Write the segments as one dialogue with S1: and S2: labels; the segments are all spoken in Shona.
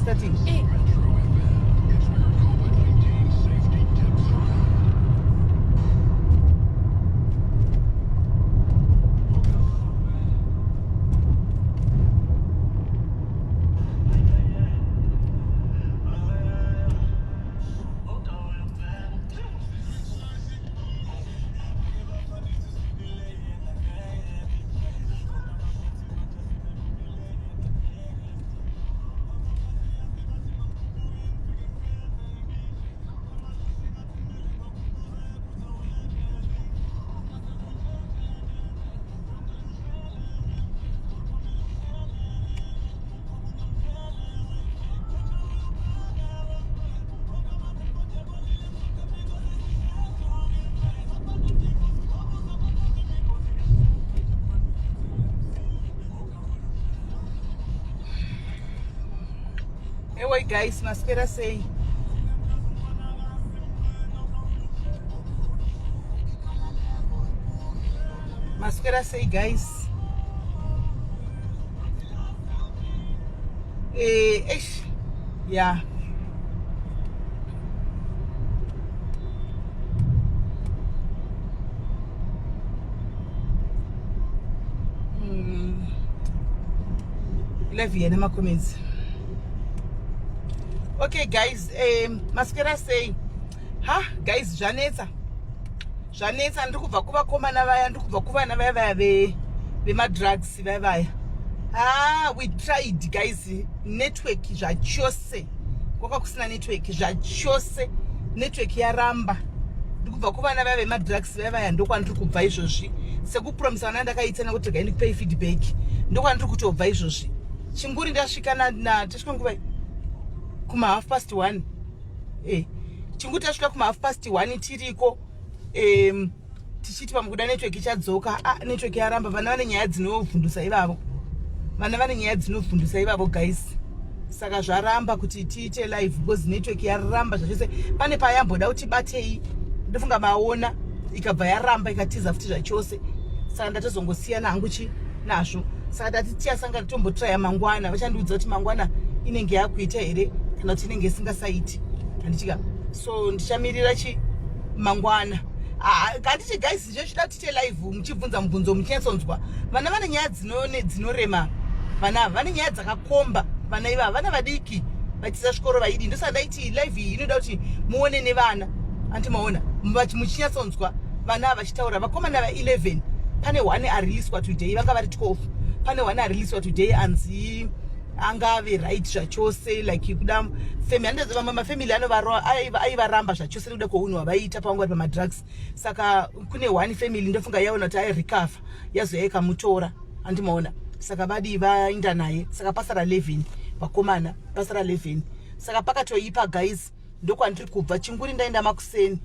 S1: starting.
S2: Eh.
S1: Hey guys, maswera sei? Maswera sei guys? Eh, eish. Yeah. Love yena ma-comments. Okay guys, maswera sei? Ha, guys, zvanetsa. Zvanetsa, ndiri kubva kuvakomana vaya, ndiri kubva kuvana vaya vaya vemadrugs vaya vaya. Ah, we tried guys, network zvachose. Kwaka kusina network zvachose. Network yaramba. Ndiri kubva kuvana vaya vemadrugs vaya vaya, ndokwandiri kubva izvozvi. Sekupromisa vana ndakaita nekuti regai ndikupei feedback. Ndokwandiri kutobva izvozvi. Chinguri ndasvika na tasvika nguva kuma 1:30. Chinguri tasvika kuma 1:30 tiriko. Tichiti pamukuda network ichadzoka. Ah, network yaramba. Vana vane nyaya dzinovhundusa ivavo. Vana vane nyaya dzinovhundusa ivavo guys. Saka zvaramba kuti tiite live because network yaramba zvachose. Pane payamboda kuti batei, ndofunga maona, ikabva yaramba ikatiza futi zvachose. Saka ndatozongosiyana hangu chi nazvo. Saka tati tiyasanga tombotraya mangwana. Vachandiudza kuti mangwana inenge yakuita here kana kuti inenge isingasaiti. Handichika. So ndichamirira chi mangwana. Handiti guys, zvochida kuti tiite live muchibvunza mubvunzo muchinyatsonzwa. Vana vane nyaya dzinorema. Vana ava vane nyaya dzakakomba. Vana ivava vana vadiki vaitiza zvikoro vaidi. Ndosaka ndaiti live iyi inoda kuti muone nevana. Anti maona muchinyatsonzwa vana ava vachitaura. Vakomana va 11, pane one ariliswa today, vanga vari 12. Pane one ariliswa today anzi angave right zvachose, like kuda family. Vamwe mafamily aivaramba zvachose nekuda kweunhu hwavaiita pavanga vari pamadrugs. Saka kune one family ndofunga yaona kuti airecover, yazoya ikamutora. Andimaona. Saka vadi vaenda naye. Saka pasara 11 vakomana, pasara 11. Saka pakatoipa guys. Ndokwandiri kubva. Chinguri ndaenda makuseni,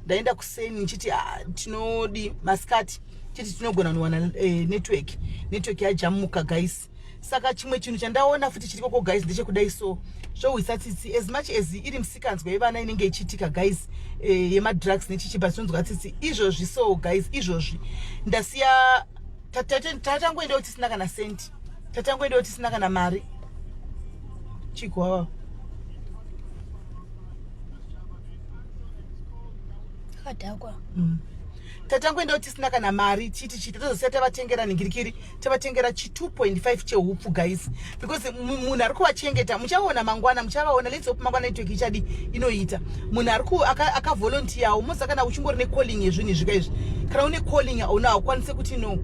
S1: ndaenda kuseni ndichiti tinodi masikati chiti tinogona kunowana network. Network yajamuka guys. Saka chimwe chinhu chandaona futi chirikoko guys ndechekudai so zvohwisa tsitsi. As much as iri musikanzwa yevana inenge ichiitika guys, yemadrugs nechichiba, tinonzwa tsitsi izvozvi. So guys, izvozvi ndasiya tatangoendawo tisina kana senti, tatangoendawo tisina kana mari. Chigwawa.
S2: Akadhakwa.
S1: Tatangoendawo tisina kana mari, chiti chiti tozosiya tavatengera ningirikiri, tavatengera chi 2.5 chehupfu guys, because munhu ari kuvachengeta muchaona mangwana, muchavaona. Let's hope mangwana network ichadi inoita. Munhu ari akavolunteerwo moza. Kana uchingori necalling yezvinhu izvika izvi, kana une calling auna haukwanise kuti no.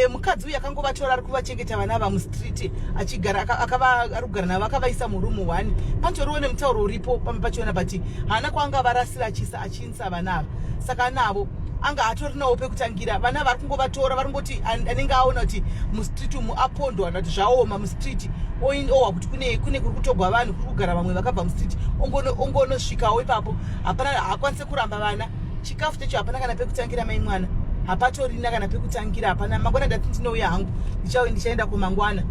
S1: Mukadzi uyu akangovatora, ari kuvachengeta vana ava mustreet, achigara ari kugara navo, akavaisa murumu one. Panotoriwo nemutauro uripo pamwe pachona, but haana kwaanga varasira, achiisa achiinisa vana ava. Saka anavo anga atorinawo pekutangira. Vana vari kungovatora, vari kungoti anenge aona kuti mustreet umu apondwa kana kuti zvaoma mustreet, owa kuti kune kuri kutogwa vanhu, kuri kugara vamwe vakabva mustreet, ongonosvikawo ipapo. Hapana, haakwanise kuramba vana. Chikafu chacho hapana kana pekutangira. Mai mwana, hapatorina kana pekutangira, hapana. Mangwana ndati ndinouya hangu, ndichaenda kumangwana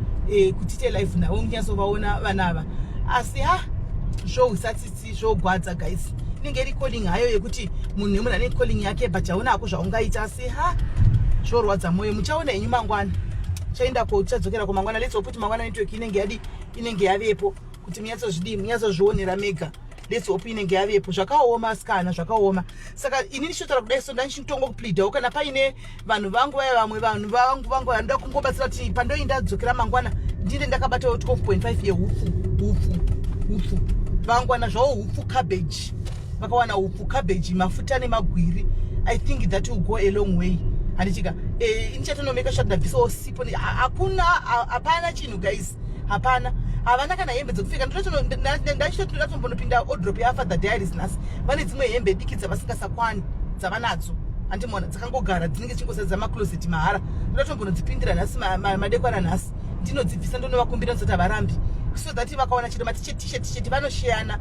S1: kuti tiite live navo, ndinyatsovaona vana ava. Asi ha, zvohwisa tsitsi, zvogwadza guys. Inenge iri calling hayo yekuti munhu nemunhu ane calling yake, but hauna hako zvaungaita. Asi ha, zvorwadza mwoyo. Muchaona henyu mangwana. Chaenda ko, tichadzokera kumangwana. Let's hope kuti mangwana network inenge yadi, inenge yavepo. Kuti munyatsozvidii, munyatsozvionera mega. Let's hope inenge yavepo. Zvakaoma, asikana, zvakaoma. Saka ini ndichitotaura kudai so, ndandichitongo kupleadawo kana paine vanhu vangu vaya, vamwe vanhu vangu vanoda kungobatsira kuti pandoinda dzokera mangwana, ndinde ndakabatawo 12.5 yehupfu. Hupfu vangwana zvavo, hupfu, cabbage. Vakawana hupfu, cabbage, mafuta nemagwiri, I think that will go a long way, handichika? Inichatonomeka sure ndabvisawo sipo. Hakuna, hapana chinhu, guys, hapana. Havana kana hembe dzekupfeka. Ndachitotombonopinda wardrobe yaFather Diaries nhasi. Vane dzimwe hembe diki dzavasingasakwani dzavanadzo, handimona, dzakangogara, dzinenge dzichingozadza macloset mahara. Ndotombonodzipindira nhasi madekwana nhasi, ndinodzibvisa, ndonovakumbira nzoti havarambi, so that vakawana chero maticheti vanosheyana.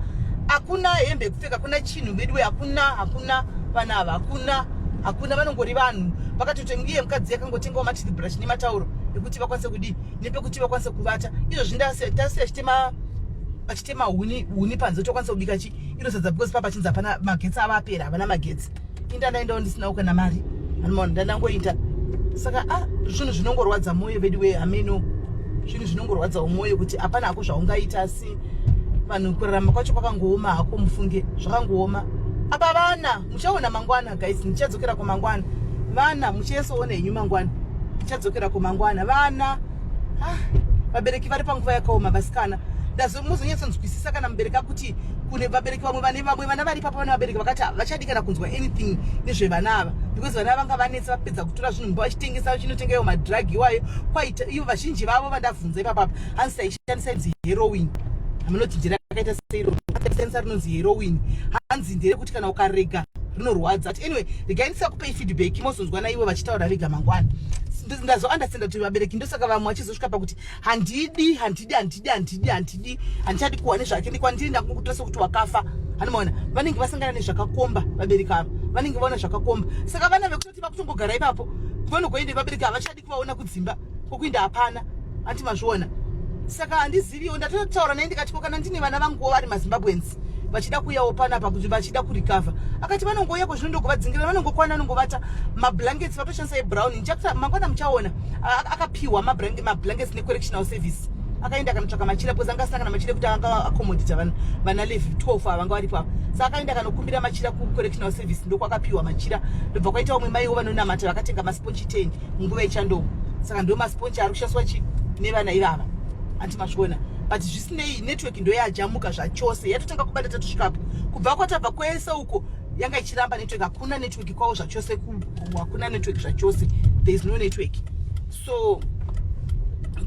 S1: Hakuna hembe yekupfeka, hakuna chinhu veduwe, hakuna, hakuna. Vana ava hakuna, hakuna. Vanongori vanhu vakatoti iye mukadzi yakangotengawo matooth brush nematauro ekuti vakwanise kudii, nepekuti vakwanise kuvata. Izvozvi ndasiya vachitema huni panze, tokwanisa kubika chi iro sadza, because papa chinzi hapana magetsi, ava apera, havana magetsi. Inda ndaendawo ndisinawo kana mari, anomaona, ndandangoita. Saka a zvinhu zvinongorwadza mwoyo vedu we, hameno, zvinhu zvinongorwadzawo mwoyo kuti hapana hako zvaungaita, asi vanhu kurarama kwacho kwakangooma hako, mufunge, zvakangooma. Apa vana muchaona mangwana, guys, ndichadzokera kumangwana. Vana muchaesoona henyu mangwana, ndichadzokera kumangwana. Vana, ah, vabereki vari panguva yakaoma, vasikana. Muzonyatsonzwisisa kana mubereki akuti kune vabereki vamwe vane vamwe vana vari ipapo, vane vabereki vakati havachadi kana kunzwa anything nezvevana ava, because vana vanga vanetsa, vapedza kutora zvinhu mumba vachitengesa, vachinotenga iwo madrug iwayo. Kwaita ivo vazhinji vavo vandabvunza ipapapa, hanzi taishandisa inzi heroin. Hamunoti njira yakaita seiro shandisa rinonzi heroin, hanzi nderekuti kana ukarega rinorwadza. But anyway, regai ndisakupei feedback, mozonzwa naivo vachitaura vega mangwana. Ndazounderstanda kuti vabereki ndosaka vamwe vachizosvika pakuti handidi, handidi, handidi, handidi, handidi, handichadi kuwa nezvake, ndikwandiri ndakungokutora sekuti wakafa. Anomaona vanenge vasangana nezvakakomba, vabereki ava vanenge vaona zvakakomba. Saka vana vekutoti vakutongogara ipapo, vanogoende vabereki havachadi kuvaona kudzimba, kwokuinda hapana, anti mazviona. Saka handiziviwo, ndatotaura naye ndikati ko kana ndine vana vanguwo vari maZimbabweans vachida kuuyawo panapa kuti vachida kurecover, akati vanongouya zvino ndogovadzingira, vanongokwana, vanongovata mablankets vatoshandisa ebrown. Ndichakuta mangwana muchaona akapiwa mablankets necorrectional service. Akaenda akanotsvaka machira because anga asina kana machira ekuti anga accommodata vana level 12 ava vanga varipo ava. Saka akaenda akanokumbira machira kucorrectional service, ndokwakapiwa machira. Ndobva kwaita vamwe maiwo vanonamata vakatenga masponchi 10 munguva yechandoo. Saka ndo masponchi ari kushandiswa chi nevana ivava, anti mazviona. But zvisinei, network ndo yajamuka zvachose, yatotanga kubata tatosvikapo. Kubva kwatabva kwese uko yanga ichiramba network, hakuna network kwavo zvachose, hakuna network zvachose, there is no network. So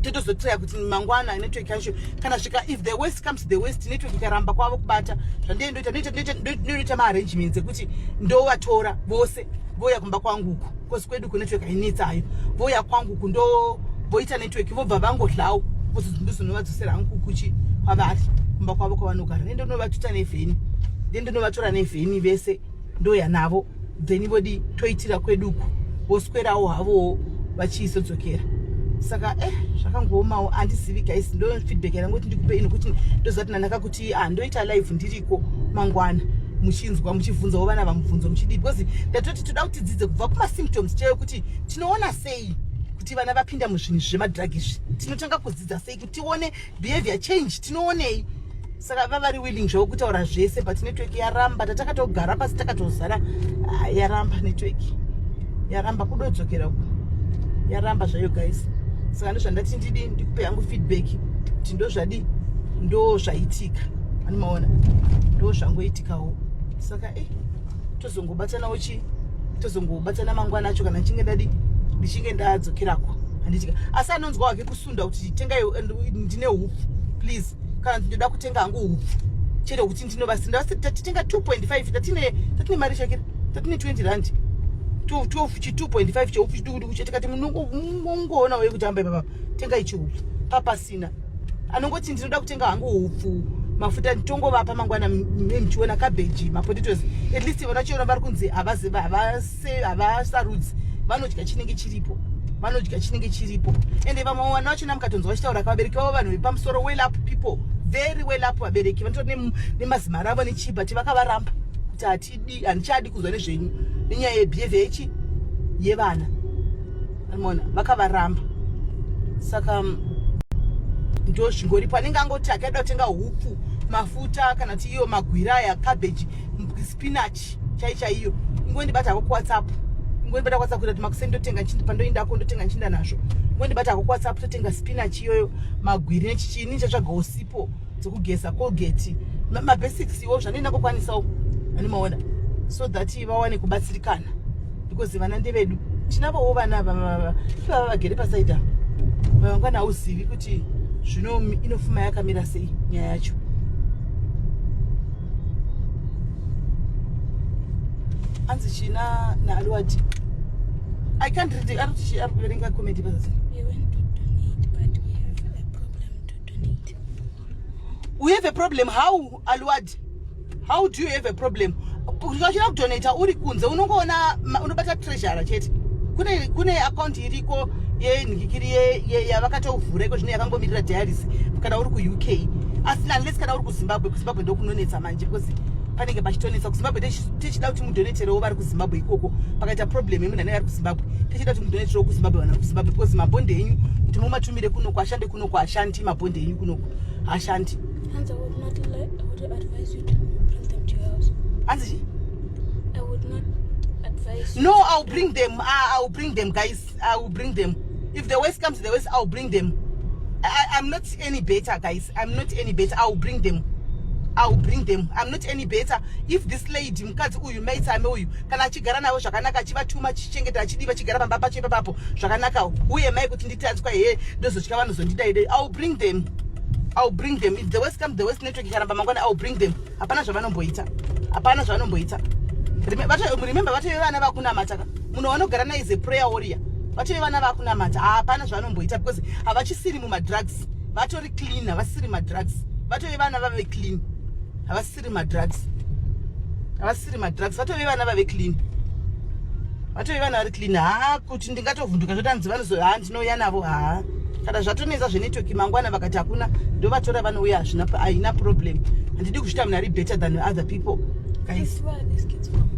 S1: totozotraya kuti mangwana network yacho kana svika, if the worst comes to the worst, network ikaramba kwavo kubata, zvandiendoita, ndoita maarrangements ekuti ndovatora vose voya kumba kwangu uku, kosi kwedu kunetwork hainetsayo. Voya kwangu uku, ndo voita network, vobva vangodlawo, ndozonovadzosera hangu kuchi kwavari kumba kwavo kwavanogara. Nendonovatuta nevheni, ndendonovatora nevheni vese, ndoya navo, then vodi toitira kweduku, voswerawo havowo vachizodzokera. Saka zvakangoomawo, handizivi, guys. Ndo feedback yandangoti ndikupe ino kuti ndoziva kuti nandaka kuti ah, ndoita live ndiriko mangwana, muchinzwa, muchibvunzawo vana vamubvunzo muchidii, because ndatoti toda kuti tidzidze kubva kumasymptoms chaiyo kuti tinoona sei kuti vana vapinda muzvinhu zvemadrug izvi. Tinotanga kudzidza sei kuti tione behavior change, tinoonei? Saka vavari willing zvavo kutaura zvese, but network yaramba. Tatakatogara pasi takatozara. Ah, yaramba network, yaramba kudodzokera uku, yaramba zvayo, guys. Saka ndozvandati ndidi ndikupe yangu feedback kuti ndozvadi, ndo zvaitika, anomaona, ndo zvangoitikawo. Saka tozongobatanawo chi tozongobatana mangwana acho kana ndichinge ndadi, ndichinge ndadzokerako, handitika? Asi anonzwa wake kusunda kuti tengai, ndine hupfu please, kana ndinoda kutenga hangu hupfu chero kuti ndinovasina, tatitenga 2.5, tatine mari chakira, tatine 20 rand, 12 chi 2.5 cheupfu chidukuduku, chetikati munongoona uye kuti amba ipapa tengai chihupfu. Papasina anongoti ndinoda kutenga hangu hupfu, mafuta, tongovapa mangwana muchiona cabbage, mapotatoes. At least vana chiona vari kunzi havasarudzi, vanodya chinenge chiripo, vanodya chinenge chiripo. Ende vamwe vana vachona mukatonzwa vachitaura kavabereki vavo, vanhu vepamusoro, well up people, very well up. Vabereki vanotori nemazimari avo nechii, but vakavaramba kuti hatidi, handichadi kunzwa nezvenyu nenyaya yebehavior yechi yevana, mona, vakavaramba. Saka Ndo zvingoripo. Anenge angoti akaida kutenga hupfu, mafuta, kana kuti iyo magwira aya, cabbage, spinach chai chaiyo, ingondibata hako kuWhatsApp. Ingondibata kuWhatsApp kuita kuti makuseni ndotenga pandoendako ndotenga nchinda nazvo. Ingondibata hako kuWhatsApp, totenga spinach iyoyo, magwiri nechichini. Ndichatsvagawo sipo dzekugeza, Colgate, mabasics iwo zvandoenda kukwanisawo animaona, so that vawane kubatsirikana, because vana ndevedu. Tinavowo vana ivava vagere pasaida. Vangwana hauzivi kuti zvino inofuma yakamira sei nyaya yacho. Anzi china naAlwadi? I can't read it. Ari kuti ari kuverenga comment pasasi.
S2: We want to donate, but we have a problem to donate.
S1: We have a problem how, Alwad? How do you have a problem? Uchida kudonata uri kunze, unongoona unobata treasurer chete. Kune account iriko yenhikiri yavakatovhura iko zvino, yakangomirira diaries kana uri kuUK. Asi unless kana uri kuZimbabwe, kuZimbabwe ndokunonetsa manje, because panenge pachitonetsa kuZimbabwe. Tichida kuti mudoneterewo vari kuZimbabwe ikoko. Pakaita problem yemunhu anenge ari kuZimbabwe, tichida kuti mudoneterewo kuZimbabwe, vanhu vari kuZimbabwe, because mabhondi enyu kuti mumatumire kunoko ashande, kunoko hashandi. Mabhondi enyu kunoko hashandi.
S2: Hans, I would not like, I would advise you to bring them to your house.
S1: Hanzi chi?
S2: I would not advise you.
S1: No, I'll bring them. I'll bring them, guys. I will bring them. If the worst comes to the worst, I'll bring them. I'm not any better, guys. I'm not any better. I'll bring them. I'll bring them. I'm not any better. If this lady, mukadzi uyu, maitsame uyu, kana achigara navo zvakanaka, achivatuma, achichengeta, achidiva, achigara pamba pacho ipapapo zvakanaka, uye mai kuti nditanzwa he, ndozotya vanozondida ide. I'll bring them. I'll bring them. If the worst comes to the worst, network ikaramba mangwana, I'll bring them. Hapana zvavanomboita. Hapana zvavanomboita. Remember, vatove vana vakunamata ka. Munhu vanogara naye is a prayer warrior. Vatove vana vakunamata. Hapana zvavanomboita because havachisiri mumadrugs. Vatori clean, havasiri madrugs. Vatove vana vave clean. Havasiri madrugs. Havasiri madrugs. Vatove vana vave clean. Vatove vana vari clean. Ha, kuti ndingatovhunduka zvotanzi vanozo, ha, ndinouya navo. Ha, kana zvatonetsa zvenetwork mangwana, vakati hakuna, ndovatora vanouya. Hazvina, haina problem. Handidi kuzviita munhu ari better than other people, guys.
S2: Where are these kids from?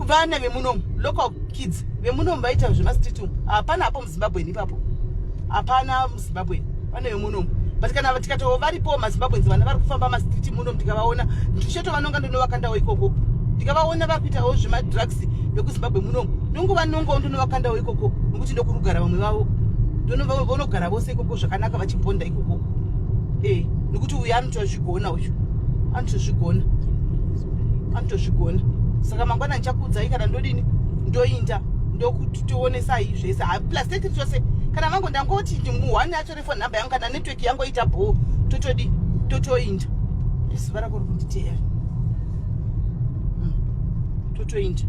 S1: Vana vemunomu, local kids vemunomu, vaita zvemastreet umu. Hapana hapo muZimbabweni ipapo, hapana muZimbabweni vana vemunomu. But kana tikatoo varipo maZimbabweans, vana vari kufamba mastreet munomu, tikavaona ndichetovanonga, ndinovakandawo ikoko. Ndikavaona vari kuitawo zvemadrugs vekuZimbabwe munomu, ndongovanongawo, ndinovakandawo ikoko, nokuti ndokurugara vamwe vavo. Vonogara vose ikoko zvakanaka, vachibhonda ikoko. E, nokuti uyu anotozvigona, uyu anotozvigona, anotozvigona. Saka mangwana ndichakuudzai kana ndodini, ndoinda ndokutionesai zvese. Plus tetiri tose kana vangu ndangoti muhwani atore phone number yangu, kana network yangoita bho, totodi totoinda. Zuva rako ri kunditeya. Totoinda.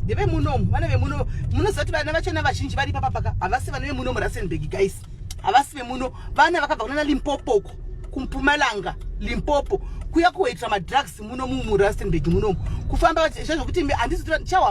S1: Ndevemunomu, vana vemuno. Munoziva kuti vana vachona vazhinji vari ipapa havasi vana vemuno muRustenburg, guys. Havasi vemuno. Vana vakabva kunana Limpopo uko, kuMpumalanga, Limpopo, kuya kuhoitira madrugs muno muRustenburg munomu, kufamba zvezvokuti handisi chahwa.